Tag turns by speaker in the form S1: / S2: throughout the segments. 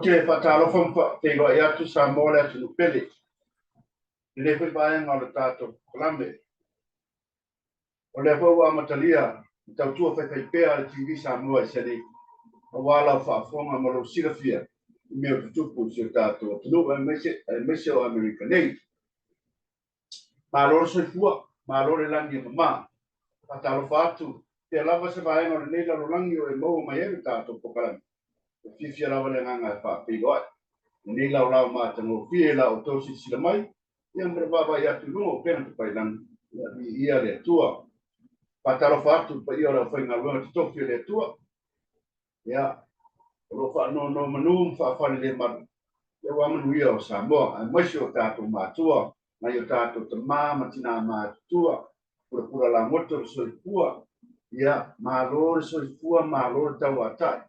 S1: Ou te faatalofa ma faafeiloai atu Samoa le atunuu pele i lenei foi vaega o le tatou polokalame. O lea foi ua amatalia le tautua faifaipea a le TV Samoa i Seni aua lau faafofoga ma lou silafia i mea o tutupu i si o tatou atunuu aemaise o Amerika nei. Malo le soifua, malo le lagi e mama. Faatalofa atu, pea lava se vaega o lenei lalolagi o e maua mai ai le tatou polokalame. E fiafia lava le agaga e faafeiloai. Lenei laolao matagofie i la outou silasila mai, ia ma le vaavaai atu i luga o upega tafailagi, ia viia le Atua. Faatalofa atu i le paia o le aufaigaluega totofi a le Atua, ia, o lo o faanonomanu ma faafalelemalu, ia aua manuia o Samoa, aemaise o tatou matua, nai o tatou tama ma tina matutua, pulapula lagoto le soifua, ia, malo le soifua, malo le tauatai.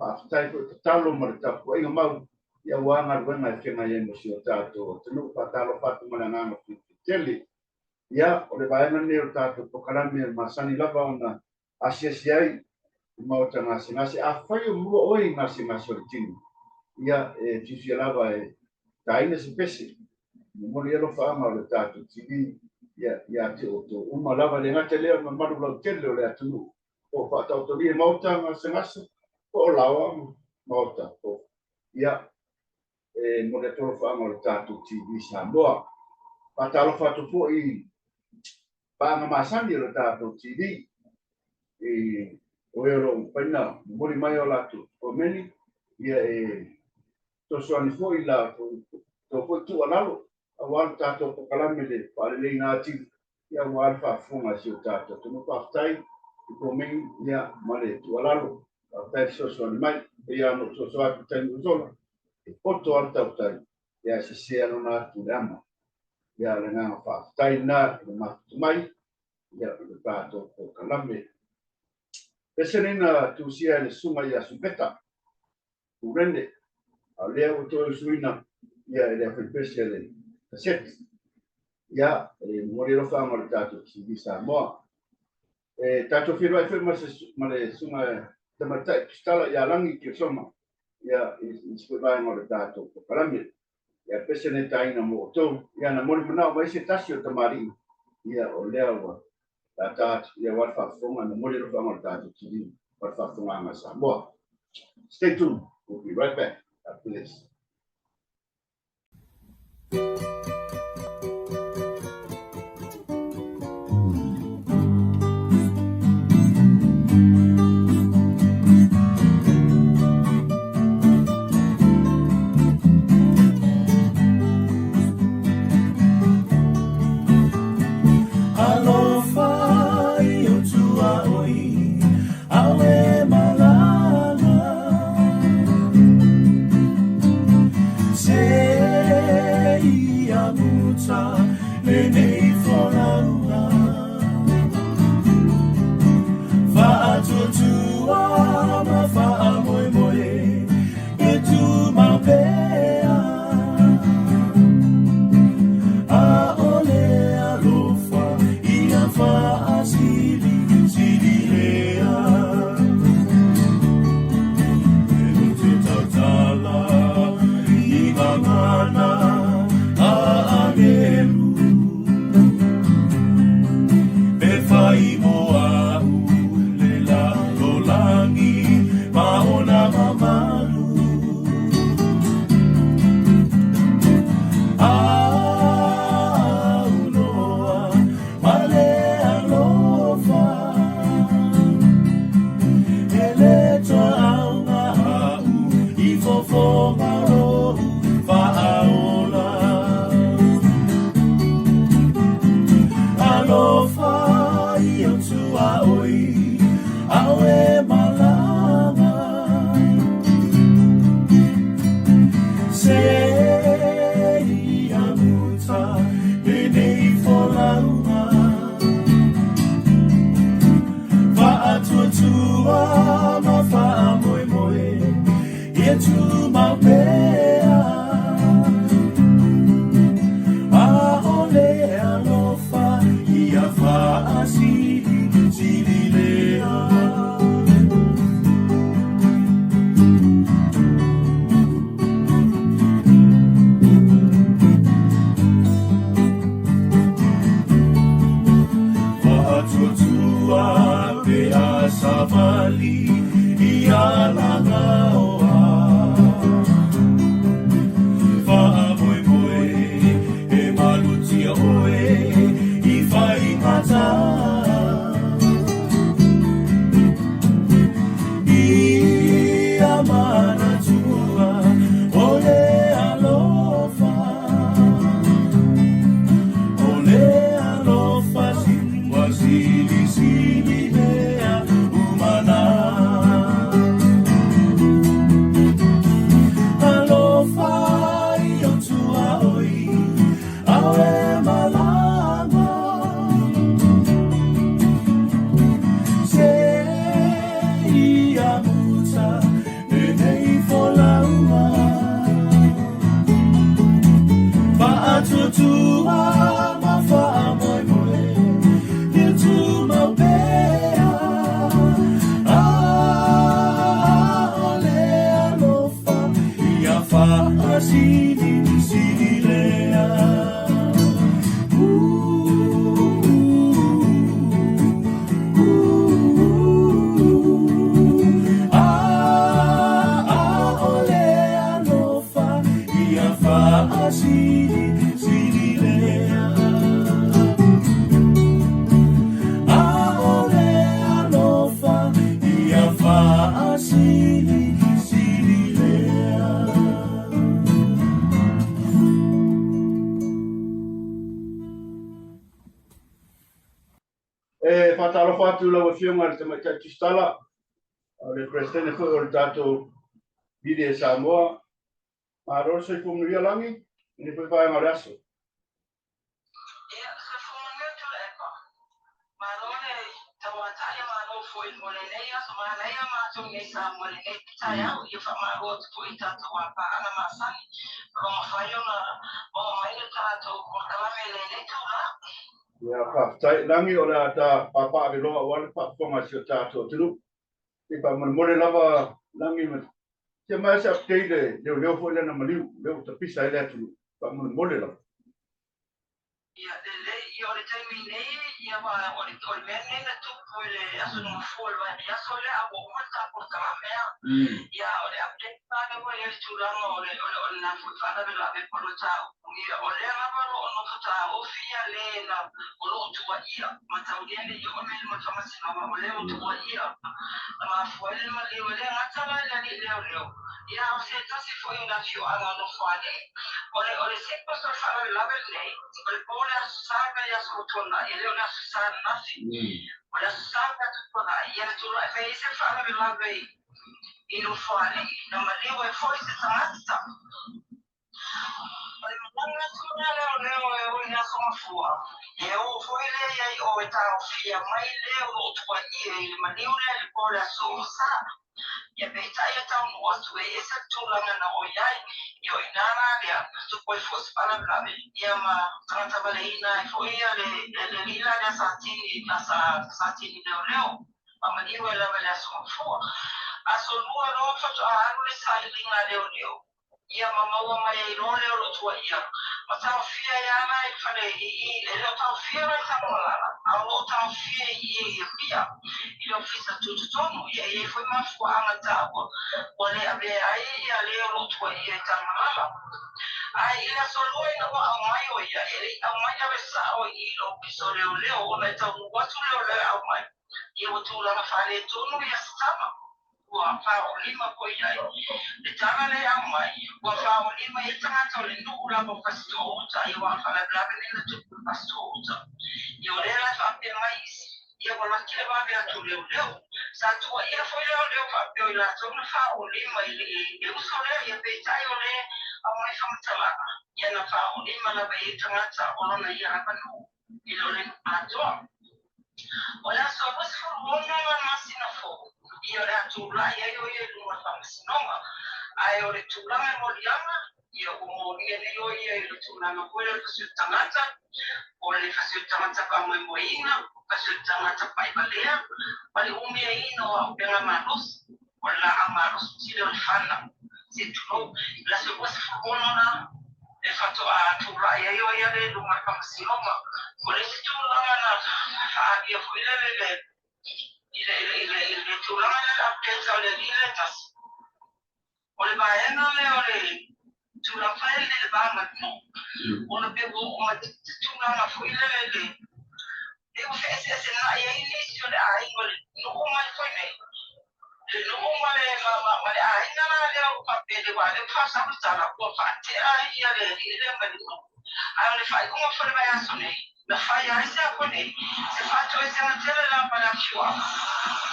S1: Faafetai foi tatalo ma le tapuaiga mau, ia aua galuega e feagai ai ma si o tatou atunuu. Faatalofa atu ma le agaga fiafia tele. Ia, o le vaega lenei o le tatou polokalame e masani lava ona asiasi ai i maota gasegase. Afai o mua oe i gasegase o le tino, ia e fiafia lava e taina se pese. Momoli alofaaga o le tatou TV ia ia te outou uma lava. E le gata i lea o le mamalu lautele o le atunuu po o faataotolia i maota gasegase po o laoa maota po ia e momoli atu alofaaga o le tatou TV Samoa. Faatalofa atu foi i paaga masani o le tatou TV i o e o lo o mafai ona momoli mai o latou komeni, ia e fesoasoani foi i la outou foi tuualalo aua le tatou polokalame le faaleleina atili, ia aua le faafofoga a si o tatou atunuu. Faafetai i komeni ia ma le tuualalo, faafetai fesoasoani mai. E pei lava ona ou soso atu i le taimi ua sola, e poto lava le tautai, ia ae sese lava lona atu i le ama. Ia o le agaga faafetai lena i le mafuta mai ia i le tatou polokalame. Pese nei na tusia e le susuga ia Subeta Kurene, a o lea ua toe usuina ia e le awhaipese a le kaseti. Ia, e momoli alofaaga o le tatou TV Samoa. E tatou feiloai foi ma, se, ma le susuga tamaitai Tusitala ia Lagi Kiosoma, ia i se foi vaega o le tatou polokalame. Ia pese nei taina mo outou. Ia na molimanaʻo mai se tasi o tamalii, ia o lea ua tata atu, ia aua le faafofoga, na momoli alofaaga o le tatou TV, aua le faafofogaaga a Samoa. Stay tuned, we'll be right back after this.
S2: Alofa i o tuaoi, ʻaʻole malama. Se ia muta lenei folauga. Savali i Alagaoa. Faamoemoe e malutia oe i faigata. Ia manatua o le alofa, o le alofa ua silisili mea uma na. Alofa i ou tuaoi, ao e malama. Se ia muta lenei folauga. Faatuatua ma faamoemoe ia tumau pea. A o le alofa ia faasilisili lea. A o le alofa ia faasilisili lea. A o le alofa ia faasilisili lea.
S1: E faatalofa atu lau Afioga i le Tamaitai Tusitala, o le Peresetene foi o le tatou Media Samoa. Malo le soifua manuia Lagi, lenei foi vaega o le aso.
S3: Ia, soifua manuia Tuilaepa. Malo le tauatai, malo foi mo lenei aso. Manaia matou nei Samoa i lenei taeao. Ia faamalo atu foi i tatou apaaga masani o lo o mafai ona maua mai le tatou polokalame i lenei itula.
S1: Ia, faafetai. Lagi, o le a ta papaaveloa aua le faafofoga a si o tatou atunuu. Se i faamolemole lava Lagi ma tia mai se update le leoleo foi lea na maliu, lea ua tapisa ai le atunuu. Faamolemole lava.
S3: Ia, lelei. Ia, o le taimi nei, ia, aua o le, o le mea lenei na tupu i le aso Gafua o le vaiaso lea, a ua uma le ta polokalame a. Ia, o le update la lea ua i ai le tulaga o le, o le, o lena foi faalavelave po o le mataupu, ia, o lea lava o lo o nofo taofi ia le na o lo o tuuaia, mataulia ne i oo mai i luma o le faamasinoga, o lea ua tuuaia na mafua ai le maliu. E le gata la i le alii leoleo, ia, a o se tasi foi o le afioaga o Nofoalii. O le, o le sequence o le faalavelave lenei, o le po o le Aso Sa nai aso ua tuanai, e le o le Aso Sa ananafi, o le Aso Sa nai aso tuanai, ia na tulai mai ai se faalavelave i Nofoalii, na maliu ai foi se tagata. O le malaga atu lea a leoleo e o i le Aso Gafua, e o foi lea i ai o e taofia mai le o lo o tuuaia i le maliu lea i le po o le Aso Sa. Ia peitai e taunuu atu e ese le tulaga na o i ai, ia o i ina la lea na tupu ai foi se faalavelave, ia ma tagata valeina ai foi ia le alii la lea sa tini, sa sa tini leoleo ma maliu ai lava i le Aso Gafua. Aso Lua loa faatoa alu le sailiga a leoleo ia ma maua mai ai loa lea o lo o tuuaia ma taofia ai lava i le fale i i, e le o taofia la i Tanumalala, a o lo o taofia i i i Apia i le ofisa tutotonu. Ia e i ai foi mafuaaga taua ua le avea ai ia le o lo o tuuaia i Tanumalala. Ae i le aso Lua ina ua aumai o ia, e le i aumai ave sao i i le ofisa o leoleo ona e taunuu atu leoleo e aumai, ia ua tulaga faaletonu ia se tama. Ua faaolima foi i ai le tala lea e aumai, ua faaolima i ai tagata o le nuu lava o Fasitoouta, ia aua o le faalavelave lenei na tupu i Fasitoouta. Ia o lea la e faapea mai isi, ia ua laki le vave atu o leoleo. Sa tuuaia foi leoleo faapea o i latou na faaolima i le uso lea, ia peitai o lea aumai faamatalaga, ia na faaolima lava i ai tagata o lona ia lava nuu i le o le nuu atoa. O le aso 26 la masina fou, ia o le a tulai ai o ia i luga o le faamasinoga. Ae o le tulaga e moliaga, ia ua molia nei o ia i le tulaga foi lea o le fasioti tagata, o le fasioti tagata faamoemoeina, fasioti tagata paivalea, ma le umiaina o auupega malosi, o le laau malosi sili o le fana, se i tulou. I le aso 26 la, e faatoa tulai ai o ia lea i luga o le faamasinoga. O le isi tulaga na faaalia foi lele le I le tulaga lea o le update o le alii lea e tasi. O le vaega lea o le tulaga fai le va ma le nuu. Ona pe ua oo mai se tulaga foi lele i le pe ua feeseesena'i ai nisi o le aiga o le nuu mai foi nei. Le nuu ma le ma le aiga la lea o faapea le aua o lea ua faasau le tala ua faatea ai ia le alii lea mai le nuu. Ae o le faaiuga foi o le vaiaso nei, na fai ai se apo nei, se faatoesega tele lava le afioaga.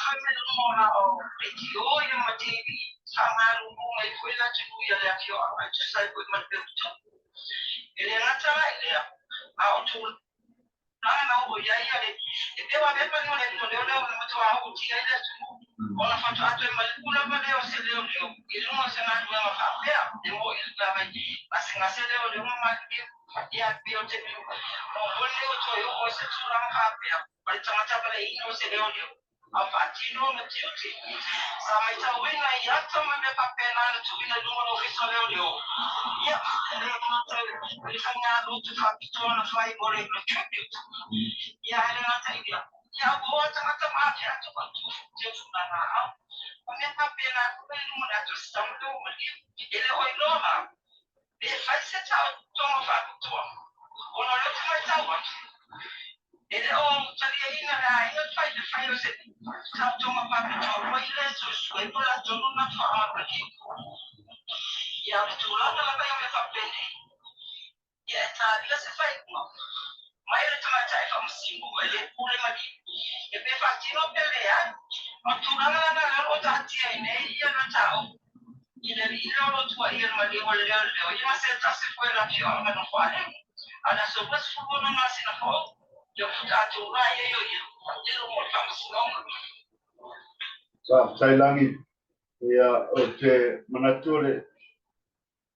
S3: Fai mai luma o la o leitio ia ma TV, faamalulu mai foi le atunuu ia le afioaga e tusa ai foi ma le peutupu. E le gata la i lea, a o tulaga na oo i ai ia le e pei ua avea le leo leo lea na matua ootia ai le atunuu. Ona faatoa toe maliu lava lea o se leoleo i luga o se galuega faapea e mo'i lava i gasegase leoleo ma maliliu. Ia pei o te muamua lenei ua toe oo ai se tulaga faapea ma le tagata valaina o se leoleo a o faatino ona tiute. Sa matauina i ata ma mea faapena na tuuina i luma o le Ofisa o Leoleo. Ia, e le gata i le faigalotu faapitoa na fai mo le tribute. Ia, e le gata i lea, ia ua o tagata ma afea atu ma teu fulalaau. O mea faapena foi i luma o le atu o se tama leo maliu. E le o iloa la, pe fai se taotoga faapitoa. Ona o lea ou te matau atu, e le o taliaina le aiga fai le fai o se taotoga faapitoa foi le suesue po le atonu na faamaliu. Ia, o le tulaga lava ia o mea faapenei. Ia e talia se faaiuga mai le tamaitai faamasino e le pule maliu. E pe faatino pe leai. O le tulaga lena lea o lo o taatia ai nei ia le mataupu i le alii lea o lo o tuuaia le maliu o le leoleo ia ma se tasi foi o le afioaga Nofoalii. A o le aso 26 masina fou, ia faatoa tulai ai o ia i luma o le faamasinoga.
S1: Faafetai Lagi. Ia, o te manatu o le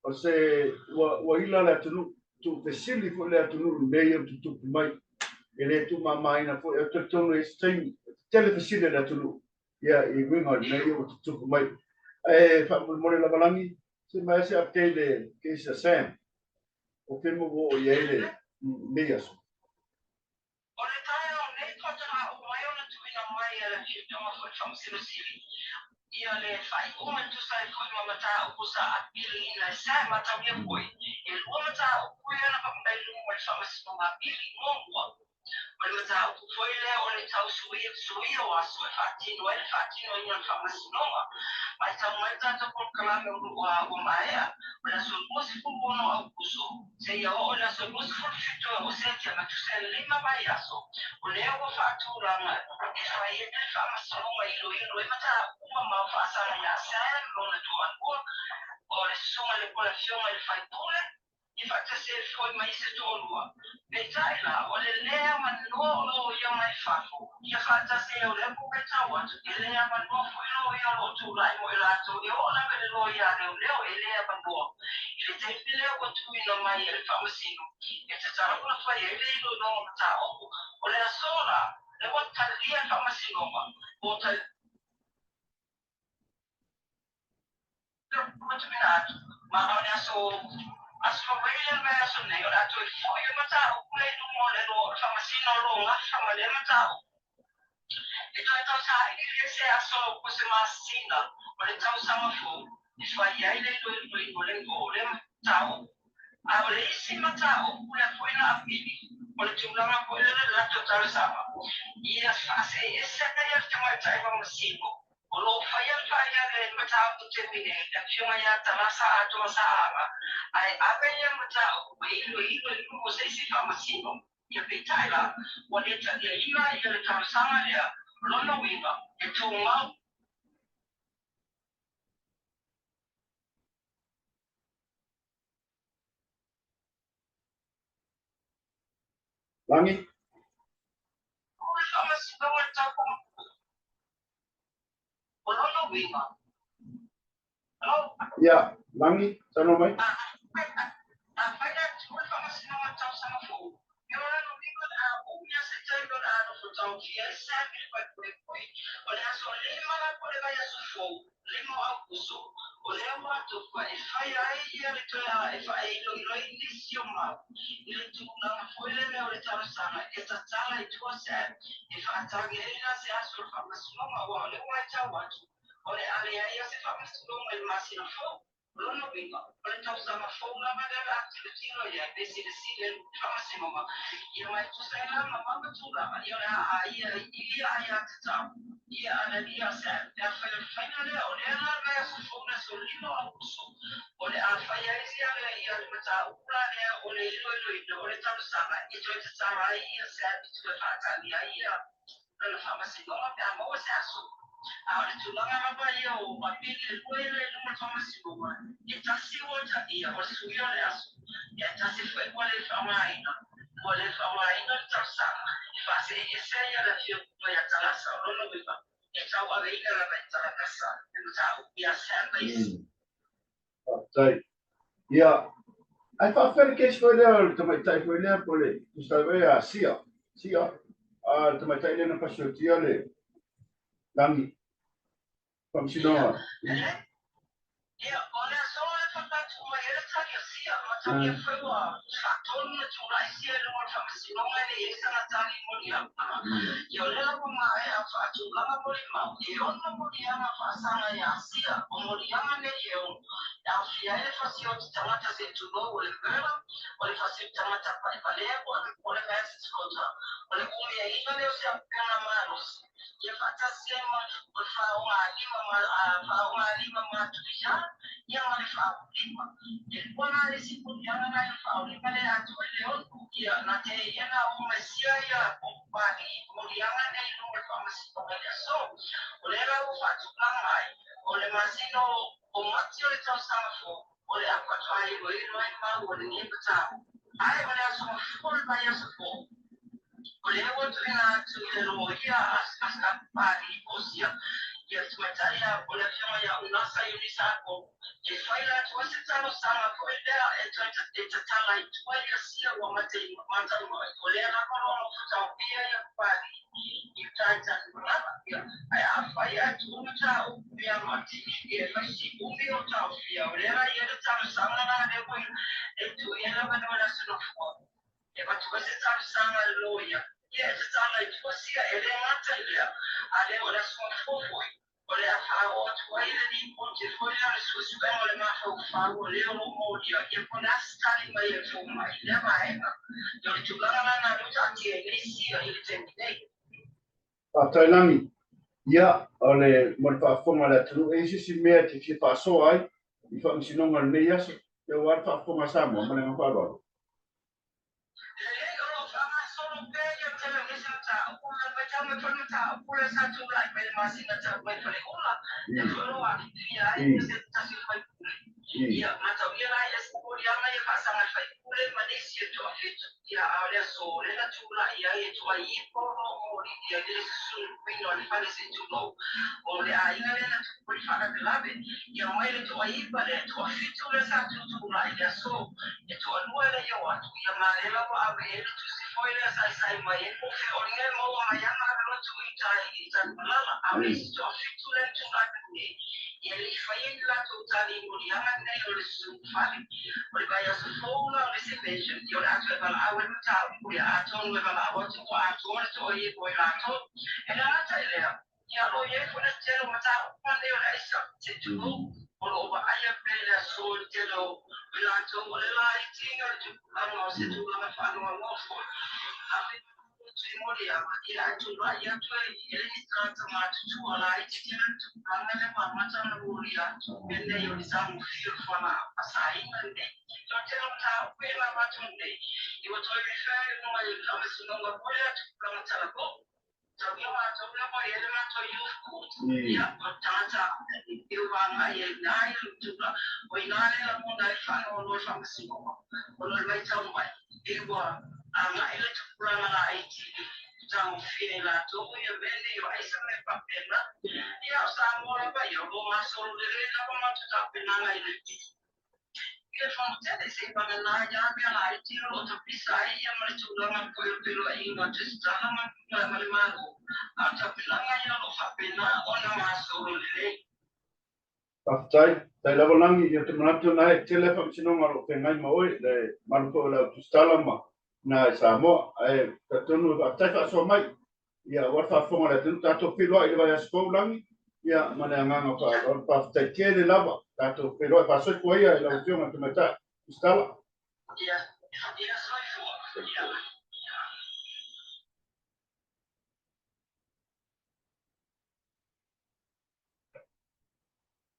S1: o se ua ila le atunuu, tuufesili foi le atunuu i mea ia ua tutupu mai. E le tuumamaina foi, ou te talitonu i se taimi, tele fesili a le atunuu ia i uiga o le mea ia ua tutupu mai. Ae faamolemole lava Lagi, se mai se update le case a Sam. O fea ua oo i ai lenei aso?
S3: O le taeao nei faatoa uma ai ona tuuina mai e le Afioga foi le Faamasino Sili ia le faaiuga e tusa ai foi ma mataupu sa apiliina e Sam. Mataulia foi, e lua mataupu ia na faamai i luma o le Faamasinoga Apili. Muamua, o le mataupu foi lea o le tau suia o aso e faatino ai le faatinoina o le faamasinoga. Matau mai le tatou polokalame ua maea, o le aso 26 Aokuso seia oo i le aso 27 o Setema, tusa e 5 vaiaso. O lea ua faatulaga e fai ai le faamasinoga e iloilo ai mataupu mamao faasaga ia Sam lona toalua, o le susuga i le po le afioga i le faipule, ia faatasi ai foi ma isi toalua. Peitai la, o le le avanoa o loia mai fafo, ia faatasi ai o lea ua matau atu, e le avanoa foi loia o lo o tulai mo i latou, e oo lava i le loia a leoleo e le avanoa. I le taimi lea ua tuuina mai e le faamasino, e tatau ona fai ai le iloiloga mataupu. O le aso la, lea ua talia le faamasinoga, ua talia ua tuuina atu, ma o le aso Faraile le vaiaso nei, o le a toe foi le mataupu lea i luma o le faamasino o lo o gafa ma lea mataupu. E toe tausaili lea se aso po o se masina o le tausaga fou e fai ai le iloiloina o lea mataupu. A o le isi mataupu lea foi na apili, o le tulaga foi lea o le latou talosaga, ia faaseese ai le tamaitai faamasino o lo o faia le faia le mataupu taimi nei, le afioga ia Talasa Atoa Saaga, ae ave ia mataupu e iloilo i luma o se isi faamasino. Ia peitai la, ua le taliaina ia le talosaga lea, o lona uiga e tumau.
S1: Lagi?
S3: O le faamasinoga o le tau o lona uiga. Hello?
S1: Ia, Lagi, saunoa mai.
S3: Afai le atu le faamasinoga o le tausaga fou, ia o lona uiga o le a umia se taimi o le a nofo taofia ai Sam i le faipule foi. O le aso 5 la po o le vaiaso fou, 5 o Aokuso, o O lea ua tufa e fai ai ia le toe e faailoilo ai nisi o mau i le tulaga foi lele o le talosaga e tatala i tua se e faatagi ai la se aso o le faamasinoga, aua o lea ua matau atu o le a leai se faamasinoga i le masina fou. O lona uiga o le tausaga fou lava lea o le a tilotilo i ai pe silasila i le faamasinoga ia ma e tusa ai la ma mama tulaga ia o le a aia i ia aiatatau ia alalia se pe afai o le faiga lea o lea la le vaiaso fou le aso 5 o Aokuso o le a fai ai sia le ia le mataupu la lea o le iloiloina o le talosaga e toe tatala ai ia se i toe faatali ai ia lona faamasinoga pe a maua se aso. A o le tulaga lava ia o apili e lua ia i luma o le faamasinoga e tasi ua taia o le suia o le aso ia e tasi foi ua le faaaogaina ua le faaaogaina le talosaga e faaseese ai le afioga ia Talasa. O lona uiga e tauaveina lava i Talakasa le mataupu ia Sam ma isi.
S1: Faafetai. Ia, ae faafefea le case foi lea o le tamaitai foi lea po o le tusa ai a Sia. Sia, a le tamaitai lea na pasiotia le lagi faamasinoga.
S3: Ia, o le aso e faapatu mai ai le tali a Sia, matagia foi ua faatonu na tulai Sia i luga o le faamasinoga e le i ai sana tali moliaga. Ia o lea lava maea faatulaga molimau e ono moliaga faasaga ia Sia. O moliaga nei e ono e aofia ai le fasioti tagata se tulou o le murder, o le fasioti tagata palevalea po o le manslaughter, o le umiaina lea o se auupega malosi ia faatasi ai ma le faogalima ma faogalima matuia ia ma le faaulima. E lua la le isi moliaga na i le faaulima lea atoa ai le ono ia na te ia na oo mai sia ia pali moliaga nei i luga o le faamasinoga i le aso. O lea la ua faatulaga ai o le masina o Mati o le tausaga fou o le a faatoa iloilo ai mau o lenei mataupu. Ae o le aso mafua o le vaiaso fou o lea ua tuuina atu i le loia a Papalii po o Sia ia tamaitai o le afioga ia Unasa Iunisa Apo e fai latou ai se talosaga foi lea e toe e tatala i tua ia Sia ua matau mai o lea lava o lo o nofo taofia ia Papalii i uta i Tanumalala. Ia ae afai ae tuu mataupu ia Mati ia e fai si umi o taofia o lea la i ai le talosaga la lea ua e tuu i ai le avanoa i le aso nofoa e avatu ai se talosaga i le loia ia e tatala i tua Sia. E le gata i lea a lea o le aso mafua foi o le a faaoo atu ai le lipoti foi lea o le suesuega o le mafaufau o lea o lo o molia ia po o le a se tali mai e fomai i lea vaega. Ia o le tulaga la lena lea ua taatia ai nei Sia i le taimi nei.
S1: Faafetai Lagi. Ia, o le mo le faafofoga a le atunuu, e i ai se isi mea e te fia faasoa ai i faamasinoga o lenei aso, ia aua le faafofoga a Samoa ma le agaga faaaloalo.
S3: Lelei o lo o faagasolo pea ia tele o nisi mataupu ma le matau mai foi le mataupu lea sa tulai mai le masina talu mai Faleula lea foi o lo o alifia ai se tasi o faipule. Ia mataulia la ia se moliaga ia faasaga i faipule ma nisi e toafitu ia a o le aso lea na tulai ai e toai ipo o lo o molilia i le susuluina o le fale se tulou o le aiga lea na tupu i le faalavelave ia mai le toaiva lea toafitu lea sa tutulai i le aso e toalua e le i o atu ia ma lea la ua ave i ai le tusi foi lea sa saisai mai ai po o fea o liga e maua mai ana le lotu i tai i Tanumalala a o le isi toafitu lea na tulai mai nei ia le i faia ni latou tali i moliaga nei o le susulu fale. O le vaiaso fou la o le isi mention ia o le a toe valaau ai le mataupu ia atonu e valaau atu ua atoa le toaiva o i latou. E le gata i lea ia o lo o i ai foi le tele o mataupu nei o le aisa se tulou o lo o vaaia pea i le aso i le tele o i latou o le laitiga o le tupulaga o se tulaga faanoanoa foi ave i moliaga ia ae tulai atu e le ni tagata matutua laiti tele le tupulaga lea ua amata ona molia atu mea nei o le tagofia o le fualaau faasaina lenei. O le tele o mataupu ia na avatu nei i ua toe refer i luga i le faamasinoga foi lea tupulaga talavou tau ia matou lea ua i ai le matou youth court ia o le tagata e ua agai ai ina ia le tulaga o ina lea lagona ai le faanoanoa i le faamasinoga ona o le matau mai e ua agai le tupulaga laiti i tagofia i latou ia mea nei o aisa ma mea faapena. Ia o Samoa lava ia o lo o gasolo lelei lava matou tapenaga i le fono tele se i vagana ia mea laiti o lo o tapisa ai ia ma le tulaga foi o le feloaiga o Tusitala ma le Malo a o tapenaga ia o lo o faapena ona gasolo lelei.
S1: Faafetai. Faafetai lava Lagi, ia ou te manatu na e tele faamasinoga o lo o feagai ma oe, le mamalu foi o le au tusitala ma ina i Samoa. Ae talitonu e faafetai faasoa mai. Ia aua le faafofoga a le atunuu. Tatou feiloai i le vaiaso fou Lagi, ia ma le agaga faaaloalo. Faafetai tele lava. Tatou feiloai faasoifua ia i lau Afioga i le Tamaitai Tusitala.
S3: Ia, ia soifua. Ia.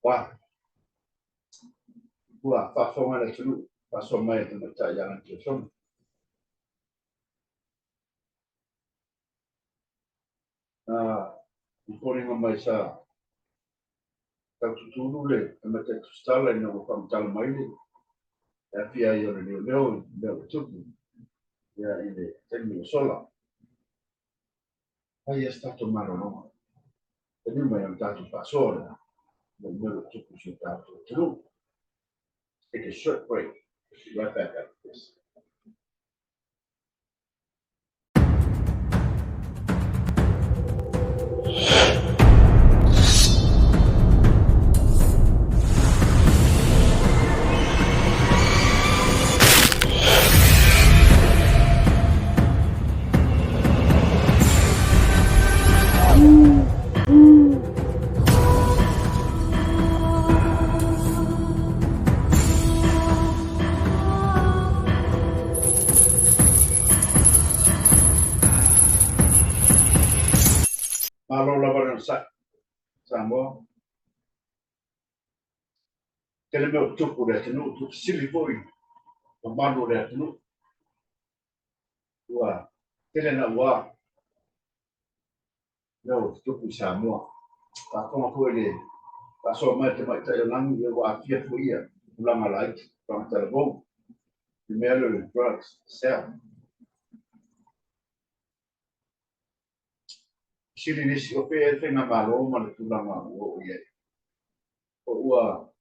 S1: Ua ua faafofoga le atunuu faasoa mai e tamaitai ia Lagi Tuiasono. Na i foliga mai sa tau tutulu le tamaitai tusitala ina ua faamatala mai le aafia ai o le leoleo i mea ua tupu ia i le taimi ua sola. Fai ia se tatou malologa. Taliu mai ona tatou faasoa lea mo mea ua tupu i si o tatou atunuu. Take a short break. We'll be right back after this. Malo lava le onosai, Samoa. Tele mea o tupu le atunuu, tupu sili foi mamalu o le atunuu. Ua tele naua mea ua tutupu i Samoa. Faafofoga foi le faasoa mai a tamaitai o Lagi, ia ua aafia foi ia tulaga laiti, tulaga talavou, le mea lea o le drugs sell. Sili nisi o pea e faigamalo ma le tulaga ua oo i ai. O ua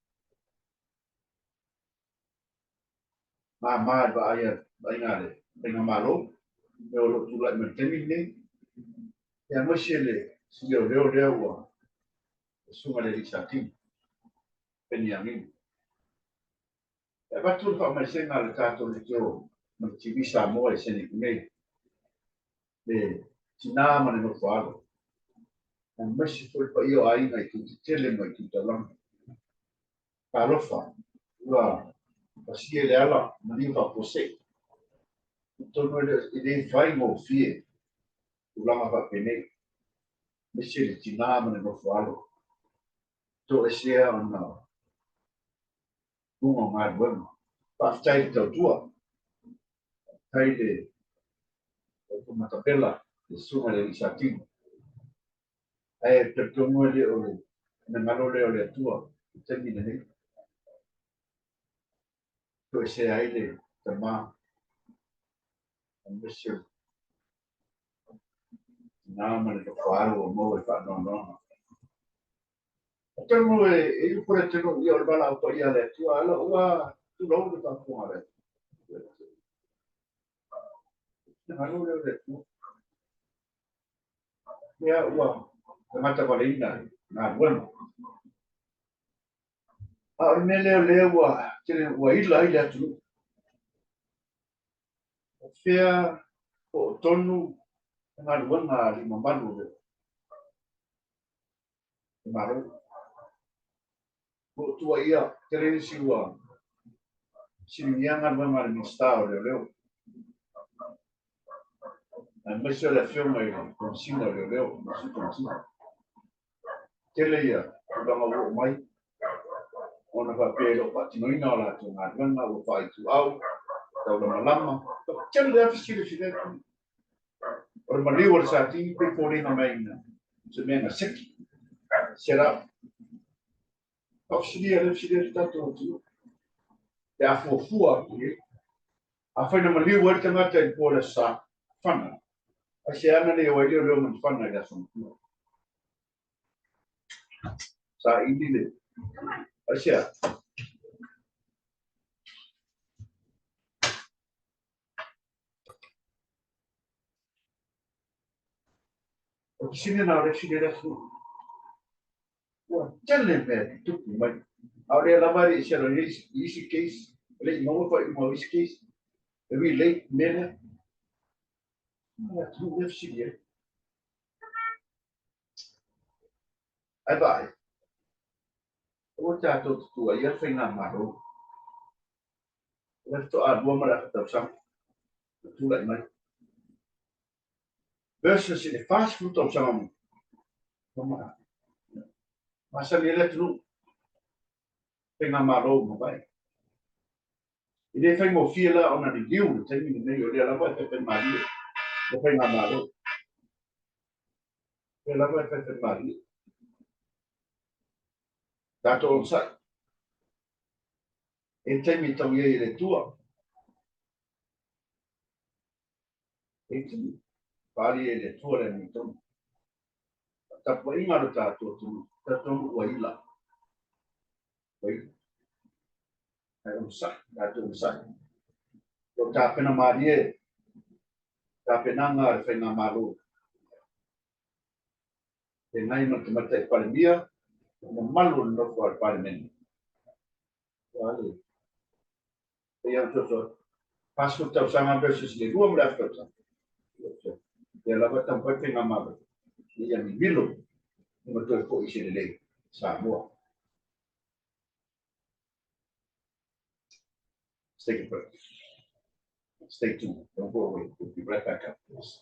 S1: mama i le vaai a vaaiga a le faigamalo, mea o lo o tulai mai i le taimi lenei. Ia aemaise le si leoleo lea ua susuga i le alii Satini, Peniamina. E avatu le faamaisega a le tatou leitio ma le TV Samoa i Seneku nei, le tina ma le nofo alo, aemaise foi le paia o aiga i itu tetele ma itu taulaga. Talofa, ua pasia i le ala maliu faafuasei. Atonu e le faigofie tulaga faapenei, aemaise le tina ma le nofo alo, toesea ona luga o galuega. Faafetai i le tautua, faafetai i le tautua matapela, le susuga i le Alii Satini. Ae talitonu e le o le finagalo lea o le Atua i le taimi lenei. Toesea ai le tama aemaise o le tina ma le nofo-alo ua maua i faanoanoaga. Atonu e iu po le atunuu ia o le valaau paia a le Atua, a lou lava tulou le faafofoga a le Atua. Finagalo lea o le Atua. Ia ua tagata valeina i galuega. A o le mea lea o lea ua tele ua ila ai le atunuu. O fea po o tonu galuega a alii mamalu o le Malo. Ua ou tuuaia tele nisi ua fesiligia galuega a le Minisita o Leoleo, aemaise o le Afioga i le Komesina o Leoleo, le Sui Komesina. Tele ia tulaga ua oo mai ona faapea e le o faatinoina a latou galuega, ua faaituau, taulamalama. Tele lava fesili a si lea itu. O le maliu o le Satini pei foliga mai na se mea na seki, set up. Faafesilia lea fesili atu tatou atunuu. Pe a fuafua atu i ai. Afai na maliu ai le tagata i le po o le Aso Sa, fana. Aisea na le o ai leoleo ma ni fana i le Aso Matua? Saili le. Aisea? O te sini na o le sini le atunuu. Ua. Tele mea e tutupu mai. A o lea lava e le i settle i isi case, e le i maua faaiuga o isi case, e relate mea lea. O le atunuu lea e fesili ai. Ae vaai, aua tatou te tuuaia le faigamalo. O lea faatoa lua ma le afa tausaga na tulai mai versus i le 40 tausaga ma masani ai le atunuu faigamalo ua mavae. E le faigofie la ona liliu i le taimi lenei, o lea lava e faifaimalie le faigamalo. O lea lava e faifaimalie. Tatou onosai. E le taimi e taui ai e le Atua. E le taimi faali ai e le Atua le amiotonu. Tapuaiga a lo tatou atunuu, tatou ua ila. Ua ila. Ae onosai, tatou onosai. O lo o tapena malie tapenaga a le faigamalo. Feagai ma le Tamaitai Palemia ma mamalu o le nofo a le Palemene. Ua le pei ona fesoasoani. 40 tausaga versus le 2 ma le afa tausaga. Lea lava e taumafai le faigamalo ina ia mimilo ma toe foi i se lelei Samoa. Let's take a break. Stay tuned. Don't go away. We'll be right back after this.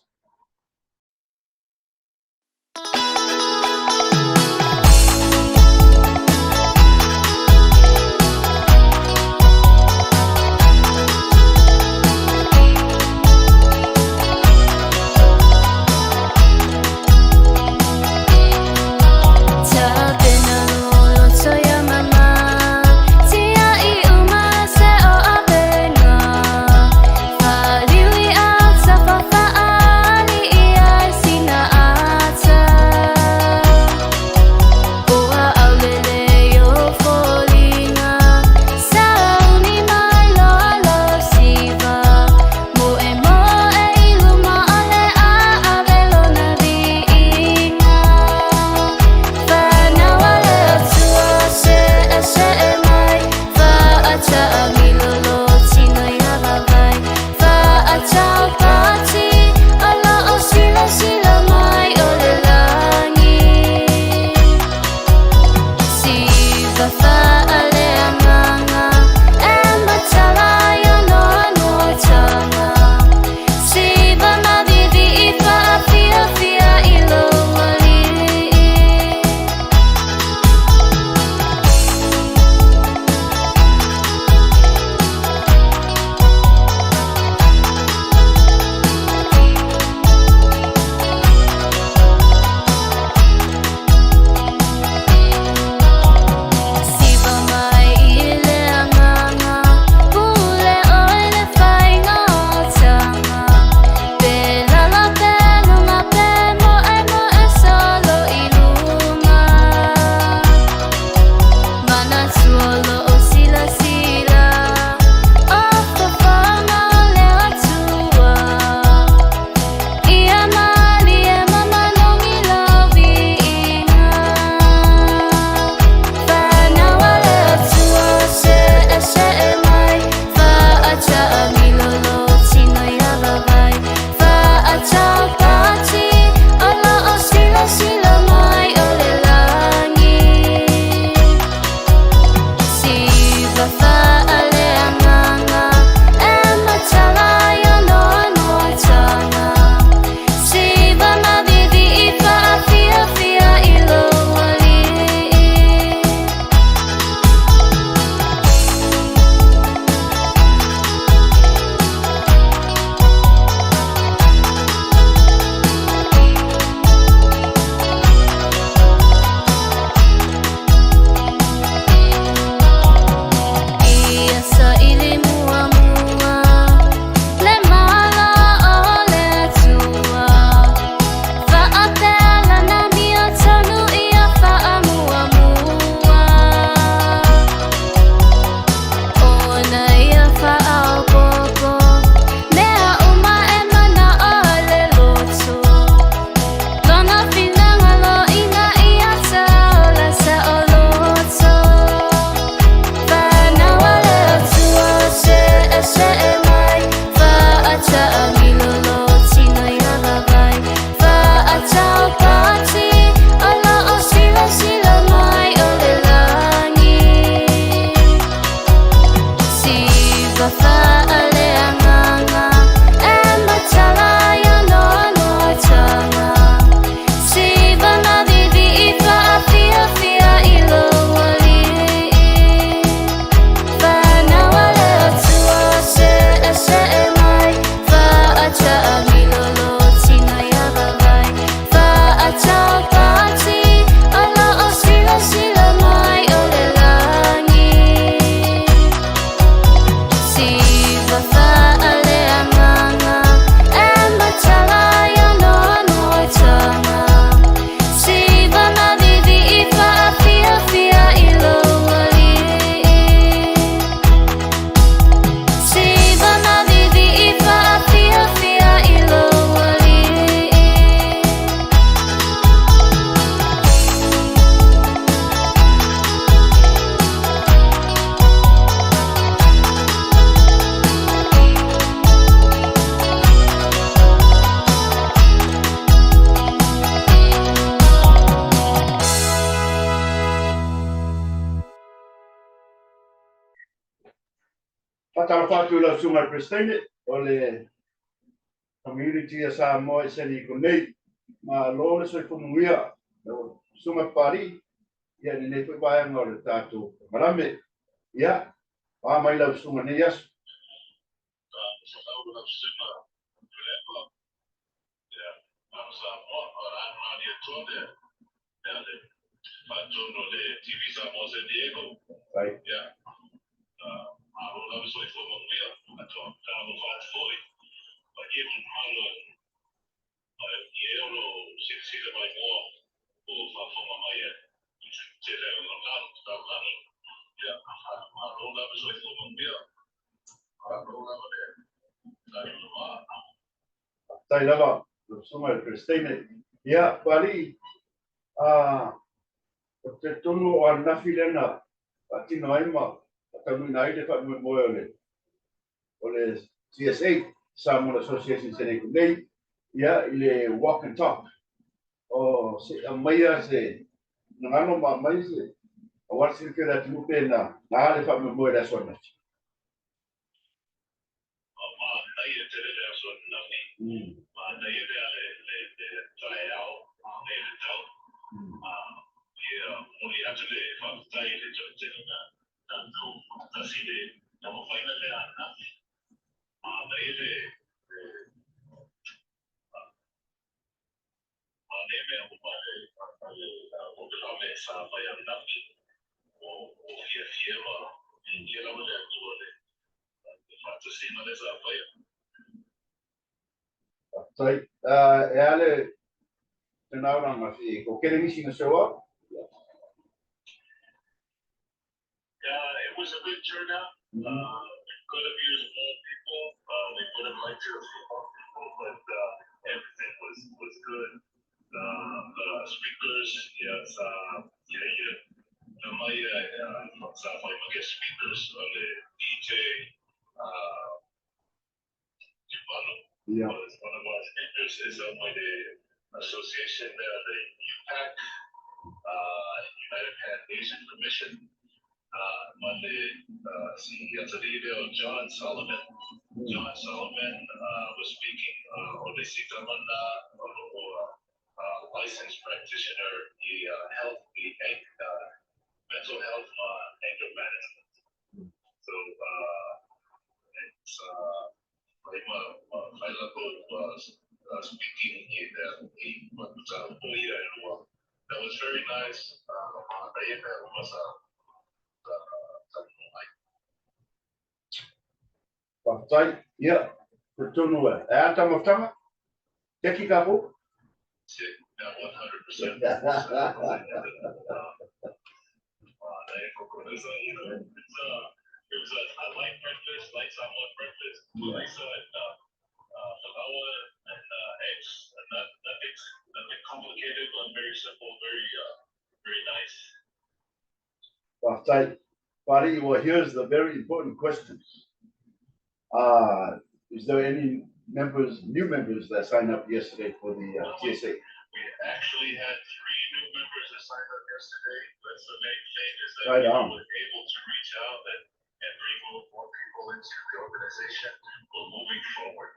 S1: Faatalofa atu i lau susuga i le Peresetene o le Community a Samoa i San Diego nei. Malo le soifua manuia lau susuga Papalii, ia i lenei foi vaega o le tatou polokalame. Ia, o a mai lau susuga i lenei aso? Right. Faafetai lava lau susuga i le Peresetene. Ia, Papalii, ou te talitonu o ananafi lea na faatino ai ma faataunuuina ai le faamoemoe o le CSA, Samoan Association San Diego nei, ia, i le walk and talk. O se i aumaia se finagalo ma aumai se aua le silafia e le atunuu pe na a le faamoemoe i le aso ananafi.
S4: Manaia tele le aso ananafi. Manaia le taeao, manaia le tau. Ia momoli atu le faafetai i le toatele na tatou faatasi le taumafaiga lea ananafi. Manaia le manaia mea uma le polokalame sa fai ananafi. Ua fiafia ma viigia lava le Atua le faatasiga lea sa faia.
S1: Faafetai. E a le turnout ananafi? Ko kele nisi na show up?
S4: Yeah, it was a good turnout. We could have used more people. We would have liked to have seen more people, but everything was good. The speakers, yes, yeah. Na mai sa fai ma guest speakers, o le DJ Tupalo was one of our speakers. Is my the association there, the UPAC, United Pan Asian Commission. Ma le si John Solomon. John Solomon was speaking o le sitamana o licensed practitioner, the health, the mental health, anger management. So it's speaking in that was very nice.
S1: Faafetai. Ia, talitonu e. E a taumafataga? Tiaki kākou?
S4: Yeah, 100%. It was a light breakfast, light Samoan breakfast. Lisa and falaua and eggs, and nothing complicated, but very simple, very, very nice.
S1: Faafetai. Papalii, well, here's the very important question. Is there any members, new members that signed up yesterday for the TSA?
S4: We actually had 3 new members that signed up yesterday. That's the main thing, is that
S1: Right
S4: we
S1: on.
S4: were able to reach out and bring more people into the organization. We're moving forward.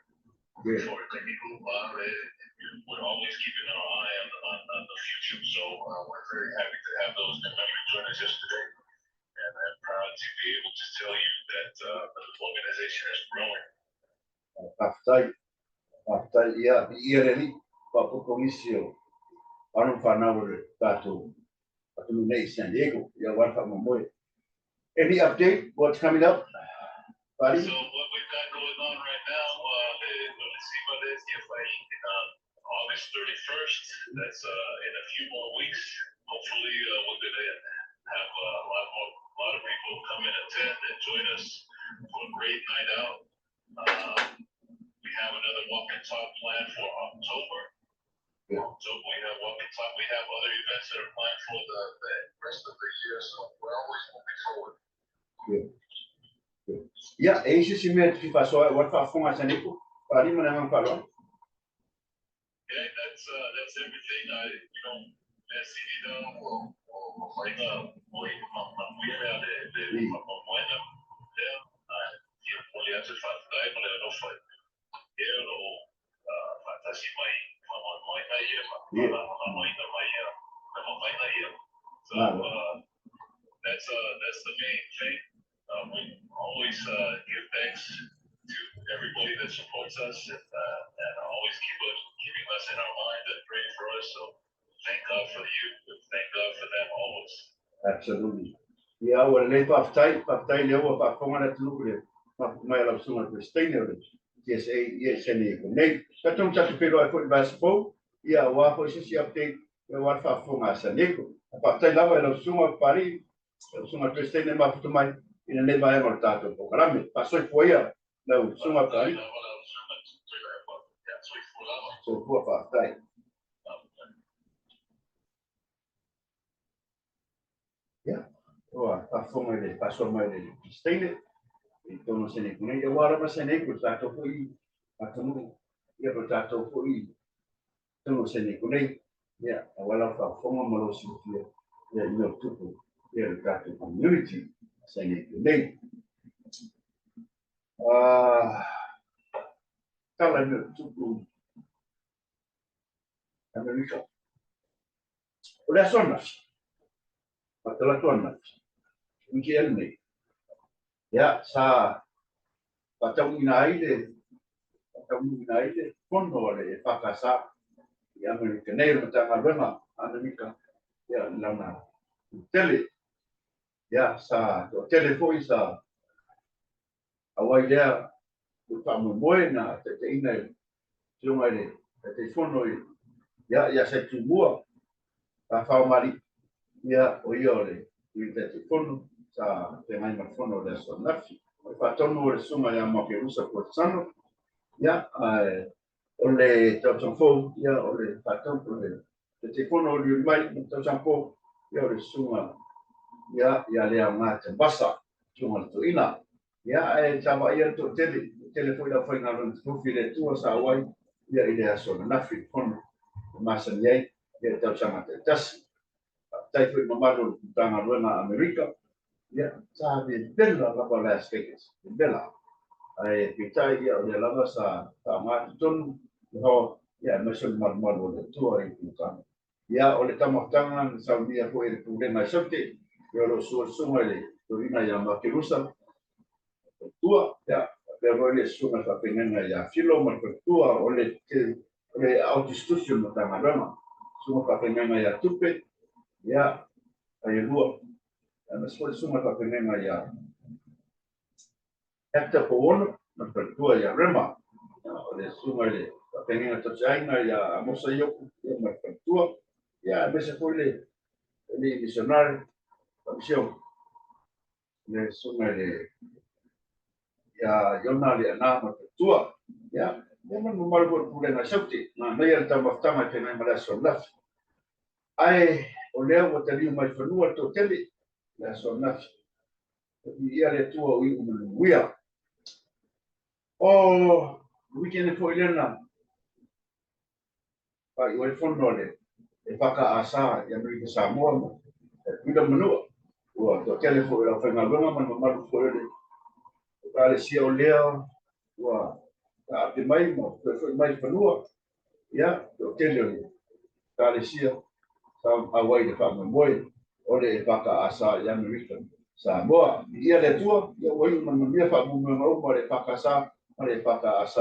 S1: Yeah.
S4: For we're always keeping our eye on the future. So we're very happy to have those new members join us yesterday. And I'm proud to be able to tell you that the organization is growing.
S1: Faafetai. Faafetai. Ia, viia le Alii, faaopoopo nisi o alo ma fanau o le tatou atunuu nei i San Diego. Ia, aua le faamoemoe. Any update? What's coming up? Buddy?
S4: So what we've got going on right now, the in August 31st. That's in a few more weeks. Hopefully, we're going to have a lot of people come and attend and join us for a great night out. We have another walk and talk planned for October.
S1: Yeah.
S4: So we have walk and talk. We have other events that are planned for the rest of the year. So we're always moving forward.
S1: Good. Good. Yeah, e isi si mea te faasoa aua le faafofoga a San Diego. Papalii ma le agaga faaaloalo.
S4: Yeah, that's everything. I, you know, momoli atu le faafetai ma le alofa i e o lo o faatasi mai i faamoemoega ia ma lagolagoina mai taumafaiga ia. So that's that's the main thing. We always give thanks to everybody that supports us and always keeping us in our mind and praying for us. So thank God for you. Thank God for them always.
S1: Absolutely. Ia, ua lelei faafetai, faafetai lea ua faafofoga le atunuu i le mafuta mai a lau Susuga i le Peresetene o le TSA ia i San Diego nei. Talitonu tatou feiloai foi i le vaiaso fou, ia aua foi se isi update ia aua le faafofoga a San Diego. Ae faafetai lava i lau Susuga Papalii, lau Susuga i le Peresetene mafuta mai i lenei vaega o le tatou polokalame. Faasoifua ia lau Susuga
S4: Faafetai
S1: Papalii.
S4: lava lau Susuga Tuilaepa. Ia, soifua lava.
S1: Soifua faafetai.
S4: Faafetai.
S1: Ia, ua faafofoga i le faasoa mai le Peresetene i totonu o San Diego nei. Aua lava San Diego, le tatou foi atunuu, ia po o le tatou foi totonu o San Diego nei. Ia, aua lau faafofoga ma lou silafia ia i mea o tupu ia le tatou community San Diego nei. Ah, tala i mea o tupu Amerika. O le aso ananafi, faatalato ananafi, weekend nei, ia, sa faataunuuina ai le faataunuuina ai le fono a le EFKS i Amerika nei, o le Matagaluega a Amerika, ia, i lana tele. Ia, sa toatele foi sa auai lea le faamoemoe na taitaiina e le Afioga i le Taitaifono i ia ia Sai Tumua Tafaomalii, ia o ia o le Sui Taitaifono sa feagai ma le fono o le aso ananafi. O le faatonu o le Susuga ia Makerusa Portisano, ia ae o le tausaga fou, ia o le faatonu o le Taitaifono o liuli mai ma le tausaga fou, ia o le Susuga ia ia Leaoga Tambasa, Susuga i le Toeaina. Ia, ae sa vaaia le toatele, toatele foi le aufaigaluega totofi i le Atua sa auai ia i le aso ananafi i le fono e masani ai ia i tausaga taitasi. Faafetai foi i mamalu o le Matagaluega a Amerika, ia, sa vevela lava Las Vegas, vevela. Ae peitai ia o lea lava sa faaaoga totonu le hoa, ia aemaise o le malumalu o le Atua i Matagaluega. Ia, o le taumafataga na saunia foi e le Pulega e Saute, ia o lo o suasuga i le toeaina ia Makerusa, faletua, ia, faapea foi le susuga i le faafeagaiga ia Filo ma le faletua o le o le aotusitusi o le Matagaluega, susuga faafeagaiga ia Tupe, ia, Taialua, aemaise foi le susuga i le faafeagaiga ia Hector Pouono ma le faletua ia Rema, o le susuga i le faafeagaiga tausiaiga ia Amosa Ioku ia ma le faletua, ia aemaise foi le alii misionare faamasio le susuga i le ia Iona Leana ma le faletua, ia ia ma le mamalu foi o le Pulega i Saute, manaia le taumafataga i feagai ma le aso ananafi. Ae o lea ua taliu mai fanua le toatele le aso ananafi. Viia le Atua o iu ma le manuia. O le weekend foi lea na faaiu ai le fono a le EFKS i Amerika Samoa ma Tutuila ma Manua. Ua toatele foi o le aufaigaluega ma le mamalu foi o le Ekalesia o lea ua taape mai ma toe foi mai i fanua. Ia, toatele o le Ekalesia sa auai i le faamoemoe o le EFKS i Amerika Samoa. Viia le Atua, ia ua iu ma le manuia faamoemoega uma o le EFKS ma le EFKS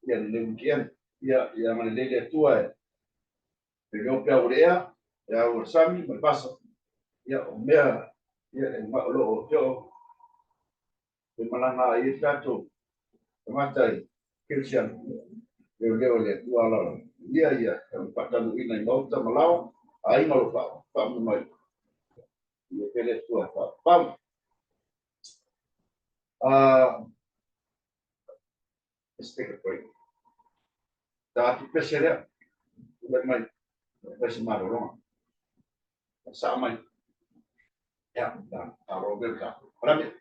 S1: ia lenei weekend. Ia, ia agalelei le Atua e leo peau o le ea, peau o le sami ma le vasa. Ia, o mea ia e o lo o teo e malaga ai le tatou tagata i Kerisiano. Leoleo le Atua ala o ia ia e faatanuuina i maota ma laoa, aiga o lo o faamu mai. Ia pea le Atua e faapau. Let's take a break. Ta atu pese lea. Tulai mai. Fai se malologa. Saa mai. Ia, ta ro bel ta. Parame.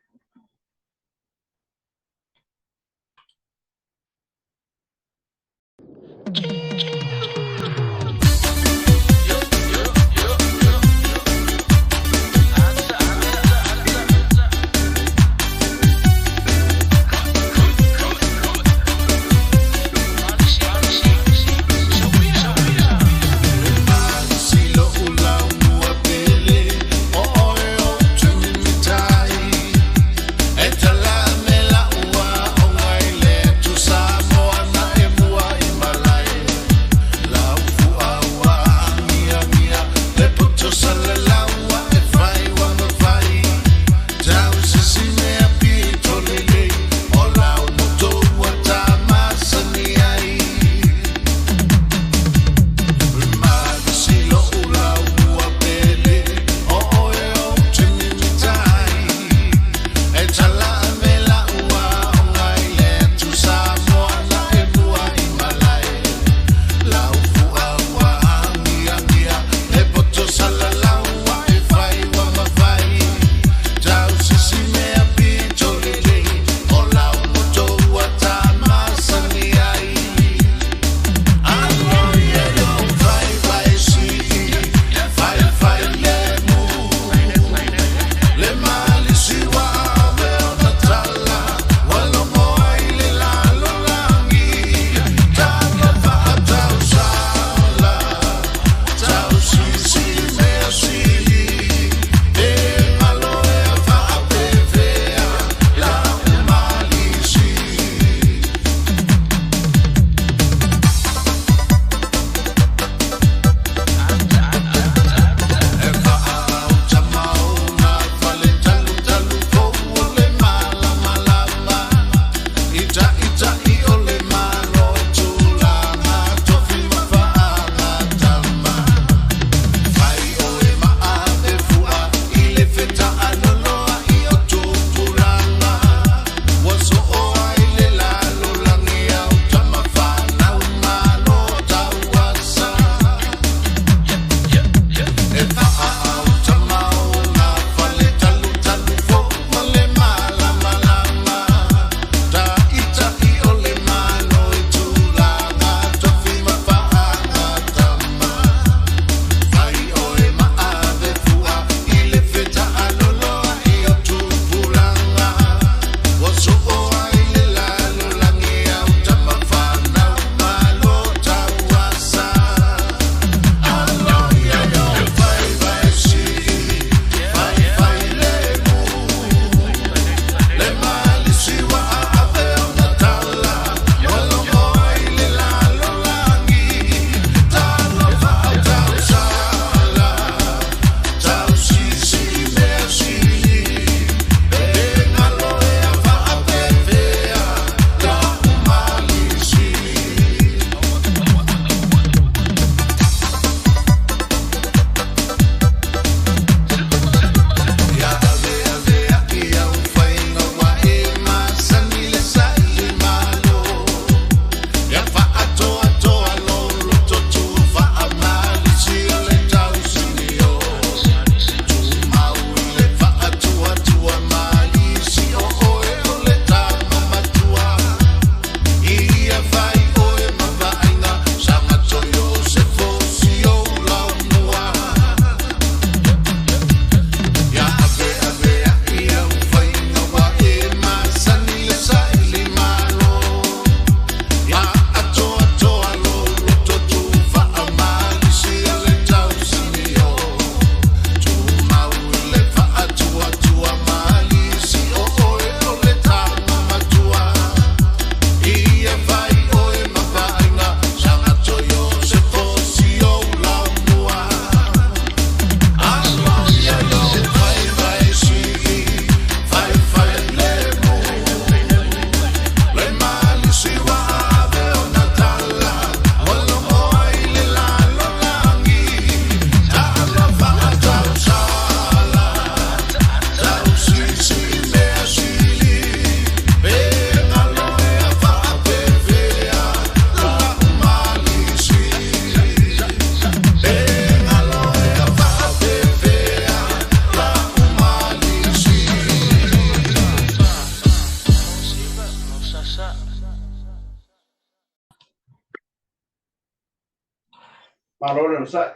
S1: Malo le onosai.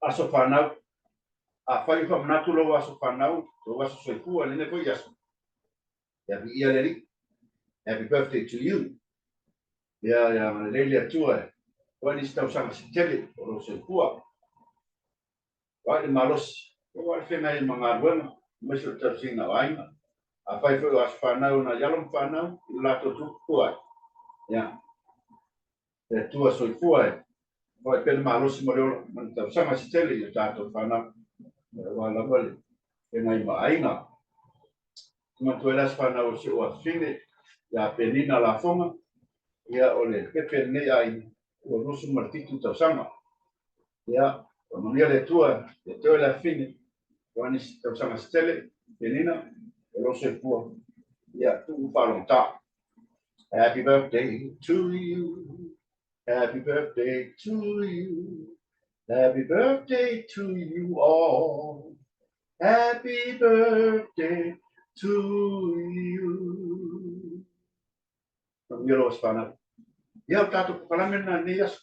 S1: Aso fanau. Afai o faamanatu lou aso fanau, lou aso soifua i lenei foi aso, ia viia le Alii. Happy birthday to you. Ia, ia agalelei le Atua e toai nisi tausaga se tele o lou soifua. Toai le malosi, toai le feagai ai ma galuega, aemaise o le tausiga o aiga. Afai foi o aso fanau o nai alo ma fanau i lo latou tupu ai, ia, Le Atua soifua e foai pea le malosi ma le ola ma ni tausaga se tele i o tatou fanau, aua lava le feagai ma aiga. Te manatua ai le aso fanau o si ou afafine ia Penina Lafoga, ia o le pepe a lenei aiga ua 27 tausaga. Ia, faamanuia le Atua ia te oe le afafine, aua nisi tausaga se tele, Penina, o lou soifua, ia tuu faalogotā. Happy birthday to you. Happy birthday to you. Happy birthday to you all. Happy birthday to you. Manuia lou aso fanau. Ia, o tatou polokalame lena i lenei aso.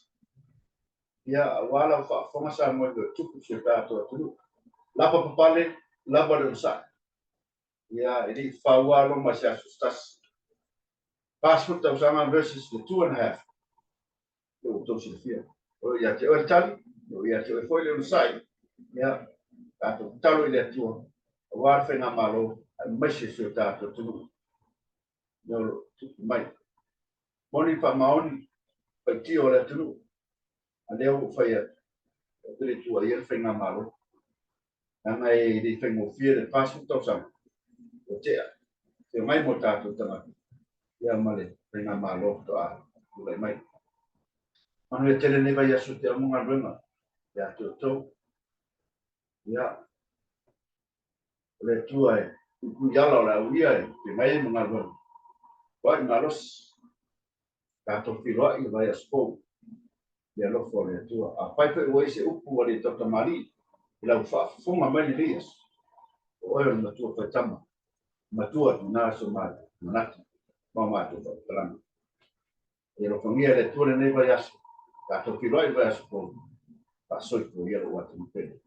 S1: Ia, aua lau faafofoga Samoa i mea o tupu i si o tatou atunuu. Lava papale, lava le onosai. Ia, e le i faua Roma i se aso se tasi. 40 tausaga versus the 2.5. Ia ua outou silafia. O lo o ia te oe le tali, o lo o ia te oe foi le onosai. Ia, tatou tatalo i le Atua, aua le faigamalo aemaise si o tatou atunuu. Ia o lo o tupu mai. Moni faamaoni, faitio o le atunuu. A lea ua ou fai atu, ou te le tuuaia le faigamalo. Leaga e le i faigofie le 40 tausaga ua tea, feogai mo tatou tagata ia ma le faigamalo faatoa tulai mai. Manuia tele lenei vaiaso te au ma galuega ia te outou. Ia, o le Atua e puipui ala o le auia e feagai ai ma galuega. Ua i malosi. Tatou feiloai i le vaiaso fou i le alofa o le Atua. Afai foi ua i ai se upu ua le tautamalii i lau faafofoga mai lenei aso, o oe o le matua faitama, matua tina so matou manatu ma o matou faamatalaga. E alofagia e le Atua lenei vaiaso, tatou feiloai i le vaiaso fou, faasoifua ia lou atunuu pele.